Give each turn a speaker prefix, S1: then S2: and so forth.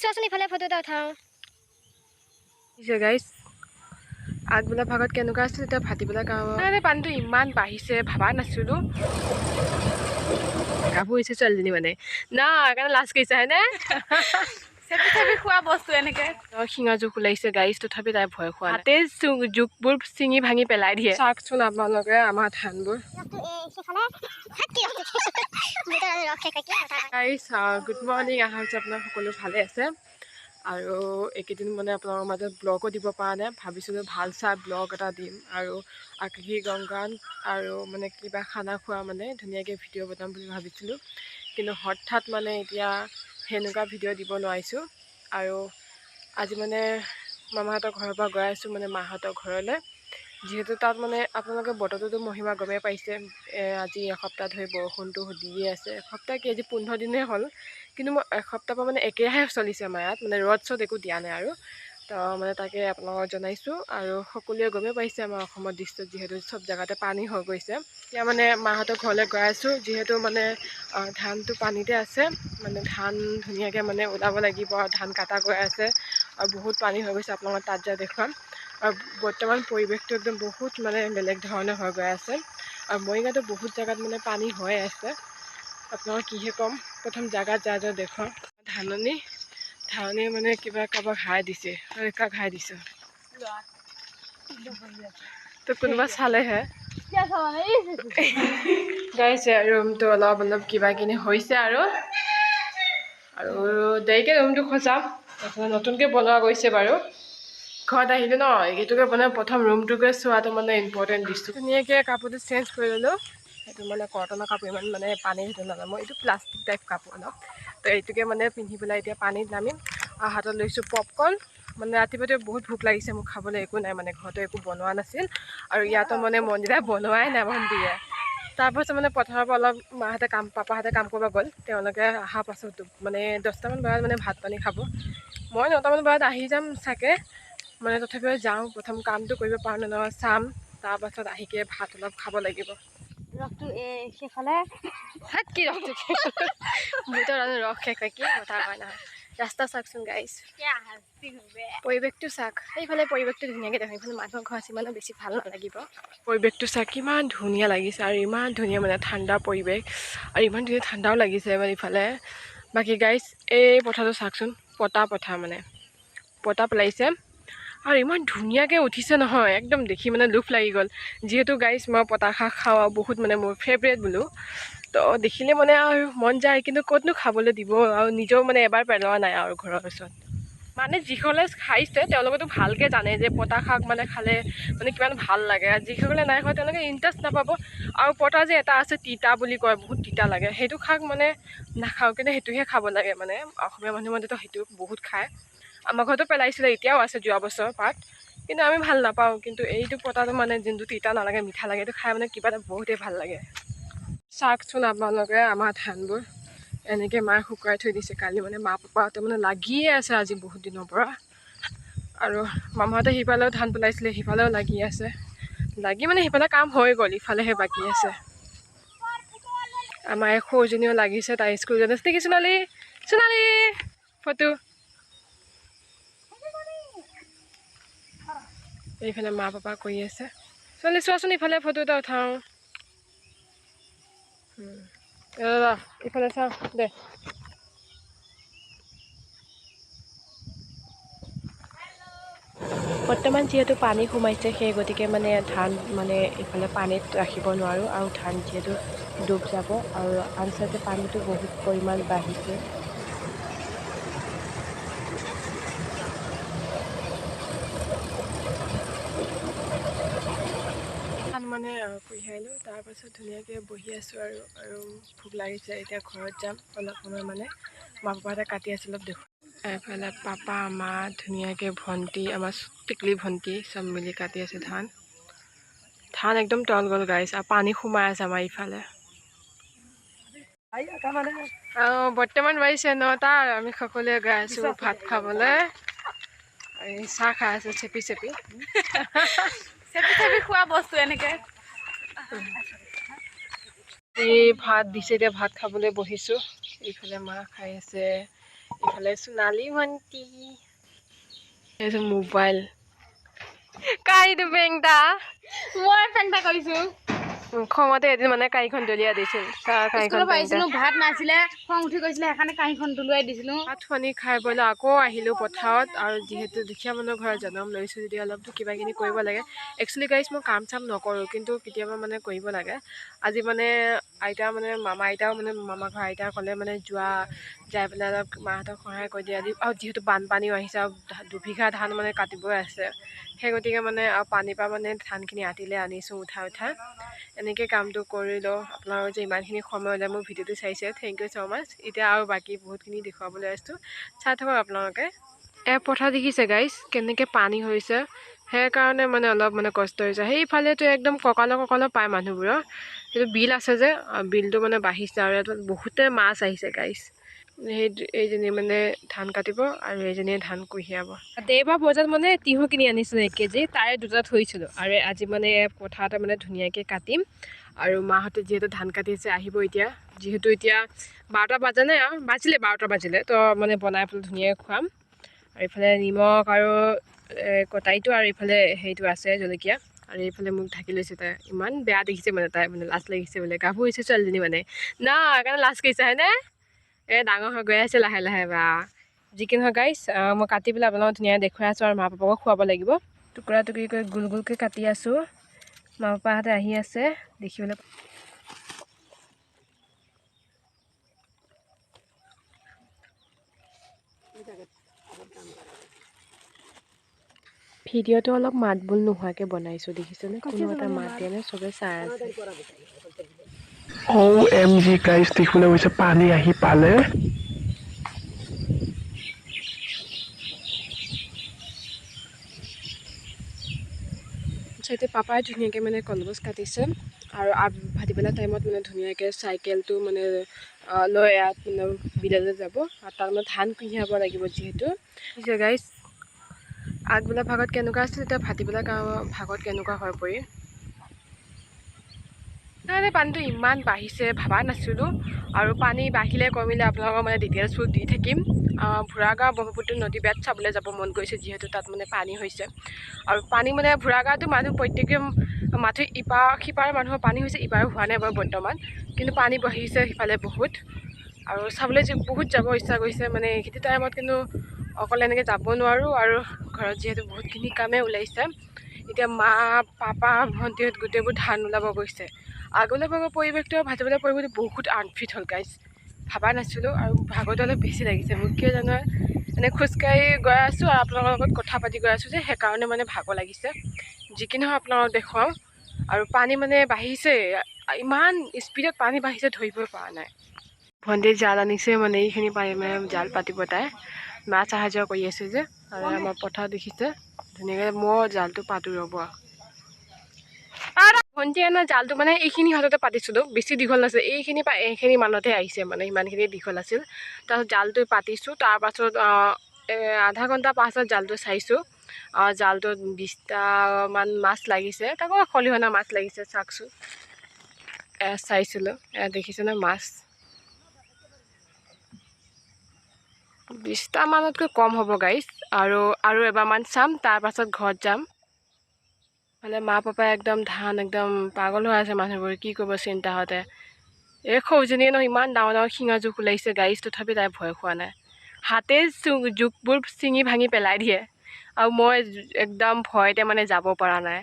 S1: চোৱাচোন ইফালে ফটো এটা উঠাওঁ।
S2: গাইজ, আগবেলা ভাগত কেনেকুৱা আছিল, এতিয়া ভাটিবেলা কাৰণে পানীটো ইমান বাঢ়িছে ভবা নাছিলোঁ। কাপোৰ হৈছে ছোৱালীজনী মানে না কাৰণে লাজ কৰিছে হয়নে?
S3: চেপি চেপি খোৱা বস্তু এনেকে
S2: শিঙা জোক ওলাইছে গাইজ, তথাপি তাই ভয় খোৱা নাই। হাতে জোকবোৰ ছিঙি ভাঙি পেলাই দিয়ে। চাওকচোন আপোনালোকে আমাৰ ধানবোৰ। গাইজ গুড মৰ্ণিং, আশা কৰিছোঁ আপোনালোক সকলো ভালে আছে। আৰু এইকেইদিন মানে আপোনালোকৰ মাজত ব্লগো দিব পৰা নাই, ভাবিছিলোঁ ভাল চাই ব্লগ এটা দিম আৰু আকাশী গংগান আৰু মানে কিবা খানা খোৱা মানে ধুনীয়াকৈ ভিডিঅ' বনাম বুলি ভাবিছিলোঁ, কিন্তু হঠাৎ মানে এতিয়া সেনেকুৱা ভিডিঅ' দিব নোৱাৰিছোঁ। আৰু আজি মানে মামাহঁতৰ ঘৰৰ পৰা গৈ আছোঁ মানে মাহঁতৰ ঘৰলৈ, যিহেতু তাত মানে আপোনালোকে বতৰটোতো মহিমা গমেই পাইছে। আজি এসপ্তাহ ধৰি বৰষুণটো দিয়ে আছে, এসপ্তাহ কি আজি 15 দিনেই হ'ল, কিন্তু মই এসপ্তাহ পৰা মানে একেৰাহে চলিছে আমাৰ ইয়াত, মানে ৰ'দ চ'দ একো দিয়া নাই। আৰু তো মানে তাকে আপোনালোকক জনাইছোঁ। আৰু সকলোৱে গমেই পাইছে আমাৰ অসমৰ দৃশ্যত যিহেতু চব জেগাতে পানী হৈ গৈছে। এতিয়া মানে মাহঁতৰ ঘৰলৈ গৈ আছোঁ, যিহেতু মানে ধানটো পানীতে আছে, মানে ধান ধুনীয়াকৈ মানে ওলাব লাগিব আৰু ধান কাটা গৈ আছে আৰু বহুত পানী হৈ গৈছে, আপোনালোকৰ তাত যাই দেখুৱাম। আৰু বৰ্তমান পৰিৱেশটো একদম বহুত মানে বেলেগ ধৰণে হৈ গৈ আছে আৰু মৰিগাঁৱতো বহুত জেগাত মানে পানী হৈ আছে। আপোনালোকক কিহে ক'ম, প্ৰথম জেগাত যা যা দেখুৱাম। ধাননি ধাননি মানে কিবা কাৰোবাক হাই দিছে, কাক হাই দিছে তো কোনোবা চালেহে। গাইছে ৰুমটো অলপ অলপ কিবা কিনি হৈছে আৰু আৰু দেৰিকৈ ৰুমটো সজাম, নতুনকৈ বনোৱা গৈছে বাৰু। ঘৰত আহিলোঁ ন, এইটোকে মানে প্ৰথম ৰুমটোকে চোৱাটো মানে ইম্পৰ্টেণ্ট দিছোঁ। ধুনীয়াকৈ কাপোৰটো চেঞ্জ কৰি ল'লোঁ, সেইটো মানে কটনৰ কাপোৰ ইমান মানে পানী সেইটো নানামো, এইটো প্লাষ্টিক টাইপ কাপোৰ অলপ, তো এইটোকে মানে পিন্ধি পেলাই এতিয়া পানীত নামিম। আৰু হাতত লৈছোঁ পপকৰ্ণ, মানে ৰাতিপুৱাতে বহুত ভোক লাগিছে মোক, খাবলৈ একো নাই, মানে ঘৰতো একো বনোৱা নাছিল আৰু ইয়াতো মানে মন্দিৰা বনোৱাই নাই মন্দিৰে। তাৰপাছত মানে পথাৰৰ পৰা অলপ মাহঁতে কাম পাপাহঁতে কাম কৰিব গ'ল, তেওঁলোকে অহাৰ পাছত মানে 10টামান বজাত মানে ভাত পানী খাব। মই 9টামান বজাত আহি যাম চাগে, মানে তথাপিও যাওঁ প্ৰথম কামটো কৰিব পাৰোঁ নে নহয় চাম, তাৰপাছত আহিকে ভাত অলপ খাব লাগিব।
S1: ৰসটো সেইফালে
S2: ভাত কি ৰসটো ভিতৰত ৰস শেষ হয় কি কথা কয় নহয়। ৰাস্তা চাওকচোন গাইজ, পৰিৱেশটো চাওক, সেইফালে পৰিৱেশটো ধুনীয়াকৈ দেখোন, এইফালে মানুহৰ ঘৰ আছে ইমানো বেছি ভাল নালাগিব। পৰিৱেশটো চাওক কিমান ধুনীয়া লাগিছে আৰু ইমান ধুনীয়া মানে ঠাণ্ডা পৰিৱেশ আৰু ইমান ধুনীয়া ঠাণ্ডাও লাগিছে মানে ইফালে। বাকী গাইজ এই পথাৰটো চাওকচোন, পতা পথাৰ মানে পতা পেলাইছে আৰু ইমান ধুনীয়াকৈ উঠিছে নহয়, একদম দেখি মানে লোভ লাগি গ'ল। যিহেতু গাইজ মই পতা শাক খাওঁ আৰু বহুত মানে মোৰ ফেভৰেট বোলো, তো দেখিলে মানে আৰু মন যায়, কিন্তু ক'তনো খাবলৈ দিব আৰু নিজেও মানে এবাৰ পেলোৱা নাই আৰু ঘৰৰ ওচৰত। মানে যিসকলে খাইছে তেওঁলোকেতো ভালকৈ জানে যে পতা শাক মানে খালে মানে কিমান ভাল লাগে, আৰু যিসকলে নাই খোৱা তেওঁলোকে ইণ্টাৰেষ্ট নাপাব। আৰু পতা যে এটা আছে তিতা বুলি কয়, বহুত তিতা লাগে, সেইটো শাক মানে নাখাওঁ, কিন্তু সেইটোহে খাব লাগে মানে অসমীয়া মানুহ মাজতো সেইটো বহুত খায়। আমাৰ ঘৰতো পেলাইছিলে, এতিয়াও আছে যোৱা বছৰ পাত, কিন্তু আমি ভাল নাপাওঁ। কিন্তু এইটো পতাটো মানে যোনটো তিতা নালাগে মিঠা লাগে, এইটো খাই মানে কিবা এটা বহুতেই ভাল লাগে। চাওকচোন আপোনালোকে আমাৰ ধানবোৰ এনেকৈ মায়ে শুকুৱাই থৈ দিছে, কালি মানে মা পাপাহঁতে মানে লাগিয়ে আছে আজি বহুত দিনৰ পৰা। আৰু মামাহঁতে সিফালেও ধান পেলাইছিলে, সিফালেও লাগি আছে, লাগি মানে সিফালে কাম হৈ গ'ল, ইফালেহে বাকী আছে। আমাৰ এই সৰুজনীও লাগিছে, তাই স্কুল যোৱা নাছিল। সোণালী সোণালী ফটো। এইফালে মা পাপা কৰি আছে। ছোৱালী চোৱাচোন ইফালে ফটো এটা উঠাওঁ, ইফালে চাওঁ দে। বৰ্তমান যিহেতু পানী সোমাইছে, সেই গতিকে মানে ধান মানে ইফালে পানীত ৰাখিব নোৱাৰোঁ আৰু ধান যিহেতু ডুব যাব আৰু আন চাইডে পানীটো বহুত পৰিমাণ বাঢ়িছে। মানে কঢ়িয়াইলোঁ, তাৰপাছত ধুনীয়াকৈ বহি আছোঁ আৰু আৰু ভোক লাগিছে, এতিয়া ঘৰত যাম অলপ সময় মানে মা পাপাহঁতে কাটি আছে অলপ দেখোঁ। এইফালে পাপা মা ধুনীয়াকৈ ভণ্টি আমাৰ টিকলি ভণ্টি চব মিলি কাটি আছে ধান। ধান একদম তল গ'ল গাইছ আৰু পানী সোমাই আছে আমাৰ ইফালে। বৰ্তমান বাজিছে 9টা আৰু আমি সকলোৱে গৈ আছোঁ ভাত খাবলৈ। এই চাহ খাই আছে চেপি চেপি
S3: চেপি চেপি খোৱা বস্তু এনেকে।
S2: এই ভাত দিছে, এতিয়া ভাত খাবলৈ বহিছোঁ। এইফালে মা খাই আছে, ইফালে সোণালী ভণ্টি, এইটো মোবাইল কাঁহীটো পেংটা।
S3: মই পেংটা কৰিছো।
S2: খঙতে এদিন মানে কাঁহীখন দলিয়াই দিছিল।
S3: কাঁহীখন পাইছিলো, ভাত নাছিলে, খং উঠি গৈছিলে, সেইকাৰণে কাঁহীখন দলিয়াই দিছিলো।
S2: ভাত পানী খাই পেলাই আকৌ আহিলোঁ পথাৰত। আৰু যিহেতু দুখীয়া মানুহৰ ঘৰত জন্ম লৈছোঁ যদি অলপতো কিবা কিনি কৰিব লাগে। একচুৱেলি গাইজ মই কাম চাম নকৰোঁ, কিন্তু কেতিয়াবা মানে কৰিব লাগে। আজি মানে আইতা মানে মামা আইতাও মানে মামা ঘৰ আইতা ক'লে মানে যোৱা, যাই পেলাই অলপ মাহঁতক সহায় কৰি দিয়া। আৰু যিহেতু বানপানীও আহিছে আৰু 2 বিঘা ধান মানে কাটিবই আছে, সেই গতিকে মানে আৰু পানীৰ পৰা মানে ধানখিনি আঁতিলে আনিছোঁ উঠাই উঠাই। এনেকৈ কামটো কৰি লওঁ। আপোনালোকৰ যে ইমানখিনি সময় ওলাই মোৰ ভিডিঅ'টো চাইছে, thank you so মাছ। এতিয়া আৰু বাকী বহুতখিনি দেখুৱাবলৈ আছোঁ, চাই থাকক আপোনালোকে। এই পথাৰ দেখিছে গাইজ, কেনেকৈ পানী হৈছে। সেইকাৰণে মানে অলপ মানে কষ্ট হৈছে। সেইফালেতো একদম কঁকালৰ কঁকালৰ পায় মানুহবোৰৰ। সেইটো বিল আছে যে, বিলটো মানে বাঢ়িছে আৰু ইয়াত বহুতে মাছ আহিছে গাইজ। সেই এইজনী মানে ধান কাটিব আৰু এইজনীয়ে ধান কঢ়িয়াব। দেওবাৰ বজাৰত মানে তিহু কিনি আনিছিলোঁ 1 কেজি, তাৰে দুটা থৈছিলোঁ। আৰু আজি মানে পথাৰতে মানে ধুনীয়াকৈ কাটিম। আৰু মাহঁতে যিহেতু ধান কাটিছে, আহিব এতিয়া। যিহেতু এতিয়া 12টা বাজে নাই আৰু বাজিলে, 12টা বাজিলে তো মানে বনাই পেলাই ধুনীয়াকৈ খুৱাম। আৰু এইফালে নিমখ আৰু কটাৰীটো আৰু এইফালে হেৰিটো আছে জলকীয়া। আৰু এইফালে মোক ঢাকি লৈছে তাই, ইমান বেয়া দেখিছে মানে তাই মানে লাজ লাগিছে বোলে। গাভৰু হৈছে ছোৱালীজনী মানে ন, সেইকাৰণে লাজ কৰিছে হয়নে? এই ডাঙৰ হৈ গৈ আছে লাহে লাহে। বা যি কি নহয় গাইছ, মই কাটি পেলাই আপোনালোকক ধুনীয়াকৈ দেখুৱাই আছোঁ। আৰু মা পাপাকো খুৱাব লাগিব। টুকুৰা টুকুৰি কৰি গোল গোলকৈ কাটি আছোঁ। মা পাপাহঁতে আহি আছে দেখিবলৈ। ভিডিঅ'টো অলপ মাত বোল নোহোৱাকৈ বনাইছোঁ, দেখিছেনে? কোনো এটা মাত দিয়া নাই, চবে চাই আছে।
S4: অ'এমজি গাইজ, দেখিবলৈ গৈছে পানী আহি পালে।
S2: এতিয়া পাপাই ধুনীয়াকৈ মানে কলগছ কাটিছে। আৰু ভাটিবেলা টাইমত মানে ধুনীয়াকৈ চাইকেলটো মানে লৈ ইয়াত মানে বিললৈ যাব আৰু তাত মানে ধান কঢ়িয়াব লাগিব যিহেতু। গাইজ, আগবেলা ভাগত কেনেকুৱা আছিল, এতিয়া ভাটিবেলা ভাগত কেনেকুৱা হৈ পৰিল। তাৰমানে পানীটো ইমান বাঢ়িছে ভবা নাছিলোঁ। আৰু পানী বাঢ়িলে কমিলে আপোনালোকক মানে ডিটেইলছবোৰ দি থাকিম। ভূৰাগাঁও ব্ৰহ্মপুত্ৰ নদী বেত চাবলৈ যাব মন গৈছে, যিহেতু তাত মানে পানী হৈছে। আৰু পানী মানে ভূৰাগাঁৱতো মানুহ প্ৰত্যেকে মাথো ইপাৰ সিপাৰৰ মানুহৰ পানী হৈছে, ইপাৰো হোৱা নাই বাৰু বৰ্তমান, কিন্তু পানী বাঢ়িছে সিফালে বহুত। আৰু চাবলৈ বহুত যাব ইচ্ছা গৈছে মানে এইখিনি টাইমত, কিন্তু অকলে এনেকৈ যাব নোৱাৰোঁ। আৰু ঘৰত যিহেতু বহুতখিনি কামেই ওলাইছে। এতিয়া মা পাপা ভণ্টিহঁত গোটেইবোৰ ধান ওলাব গৈছে। আগলৈ ভাগৰ পৰিৱেশটো আৰু ভাটিবেলা পৰিৱেশটো বহুত আনফিট হ'ল গাইজ, ভবা নাছিলোঁ। আৰু ভাগৰটো অলপ বেছি লাগিছে মোক, কিয় জানো? এনে খোজকাঢ়ি গৈ আছোঁ আৰু আপোনালোকৰ লগত কথা পাতি গৈ আছোঁ যে, সেইকাৰণে মানে ভাগৰ লাগিছে। যি কি নহয় আপোনালোকক দেখুৱাওঁ। আৰু পানী মানে বাঢ়িছে, ইমান স্পীডত পানী বাঢ়িছে, ধৰিবই পৰা নাই। ভণ্টিয়ে জাল আনিছে, মানে এইখিনি পানী মানে জাল পাতিব। তাই মাছ অহা যোৱা কৰি আছে যে। আৰু আমাৰ পথাৰ দেখিছে ধুনীয়াকৈ। মই জালটো পাতোঁ ৰ'ব। ভণ্টি অনা জালটো মানে এইখিনি হাততে পাতিছিলোঁ, বেছি দীঘল নাছিল। এইখিনি পৰা এইখিনি মানতে আহিছে, মানে সিমানখিনি দীঘল আছিল। তাৰপাছত জালটো পাতিছোঁ, তাৰপাছত আধা ঘণ্টা পাছত জালটো চাইছোঁ, জালটোত 20টামান মাছ লাগিছে। তাকো খলিহনা মাছ লাগিছে, চাওকচোন। চাইছিলোঁ, দেখিছেনে? মাছ 20টামানতকৈ কম হ'ব গাইজ। আৰু আৰু এবাৰমান চাম, তাৰপাছত ঘৰত যাম। মানে মা পাপাই একদম ধান একদম পাগল হৈ আছে মানুহবোৰ, কি কৰিব চিন্তাহঁতে। এই সৰুজনীয়ে নহয়, ইমান ডাঙৰ ডাঙৰ শিঙা জোক ওলাইছে গাইজ, তথাপি তাই ভয় খোৱা নাই। হাতে জোকবোৰ ছিঙি ভাঙি পেলাই দিয়ে। আৰু মই একদম ভয়তে মানে যাব পৰা নাই।